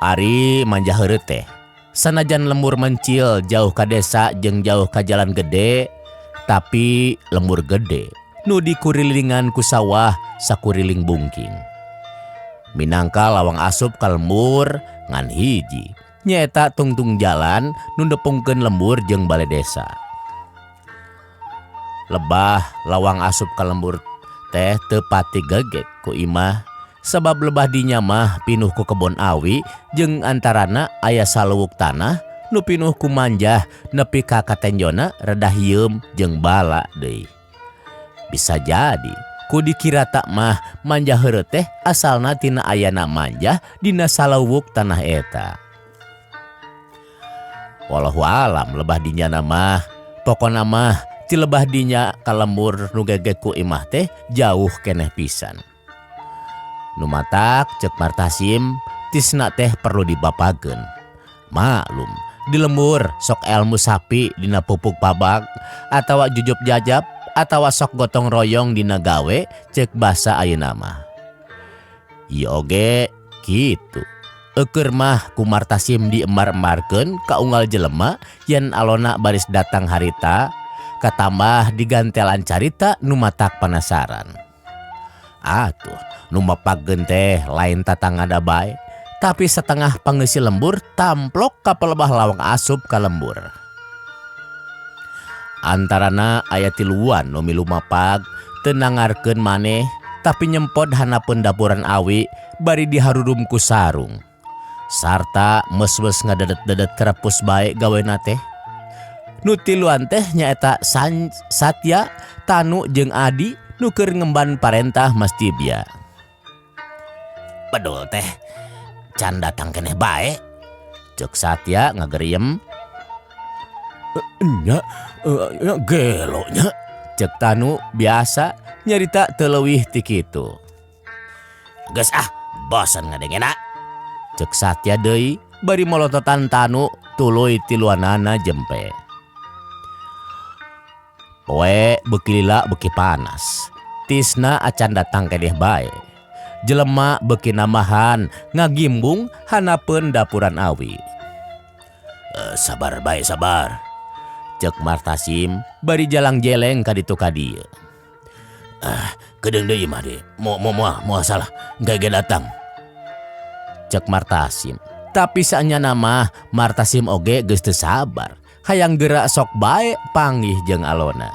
Ari Manjah Heureut teh sanajan lembur mencil jauh ka desa jeung jauh ka jalan gede, tapi lembur gede nu dikurilingan ku sawah sakuriling bungking. Minangka lawang asup ka lembur ngan hiji, nyaeta tungtung jalan nu nepungkeun lembur jeung bale desa. Lebah lawang asup ka lembur teh teu pati gegek ku imah sabab lebah dinya mah pinuh ku kebon awi jeung antarana aya saluwuk tanah nu pinuh ku manjah nepi ka katenjona reda hieum jeung bala deui. Bisa jadi ku dikirata mah Manjah Heureut teh asalna tina ayana manjah dina saluwuk tanah eta. Wallahu alam lebah dinya mah, pokona mah ti lebah dinya ka lembur nu gegek ku imah teh jauh keneh pisan. Nu matak cek Martasim Tisna teh perlu dibapageun. Maklum di lembur sok elmu sapi dina pupuk pabag atawa jujup jajap atawa sok gotong royong dina gawe cek basa ayeuna mah. Ieu oge kitu. Eukeur mah ku Martasim diembar-embarkeun ka unggal jelema yen alona baris datang harita katambah digantelan carita nu matak panasaran. Atuh nu mapagkeun teh lain tatangada bae, tapi satengah pangeusi lembur tamplok ka pelebah lawang asup ka lembur. Antarana aya tiluan nu milu mapag teu nangarkeun maneh tapi nyempod hanapeun dapuran awi bari diharurum ku sarung. Sarta meus-meus ngadedet-dedet kerepus bae gawena teh. Nu tiluan teh nyaeta Satya, Tanu jeung Adi nu keur ngemban parentah Mas Tibia. Bedul teh can datang keneh bae. Cek Satya ngageriem. Nya, nya gelo nya. Cek Tanu biasa nyarita teu leuwih ti kitu. Geus ah, bosen ngadengena. Cek Satya deui bari molototan Tanu tuluy tiluanana jempe. Poe beuki lila beuki panas. Tisna acan datang keneh bae. Jelema beuki nambahan ngagimbung hanapeun dapuran awi. Sabar bae sabar. Cek Martasim bari jalang jeleng ka ditu ka dieu. Ah, kedeung deui mah deui. Mo mo moal moal salah engke ge datang. Cek Martasim. Tapi saenyana mah Martasim oge geus teu sabar. Hayang geura sok bae panggih jeung alona.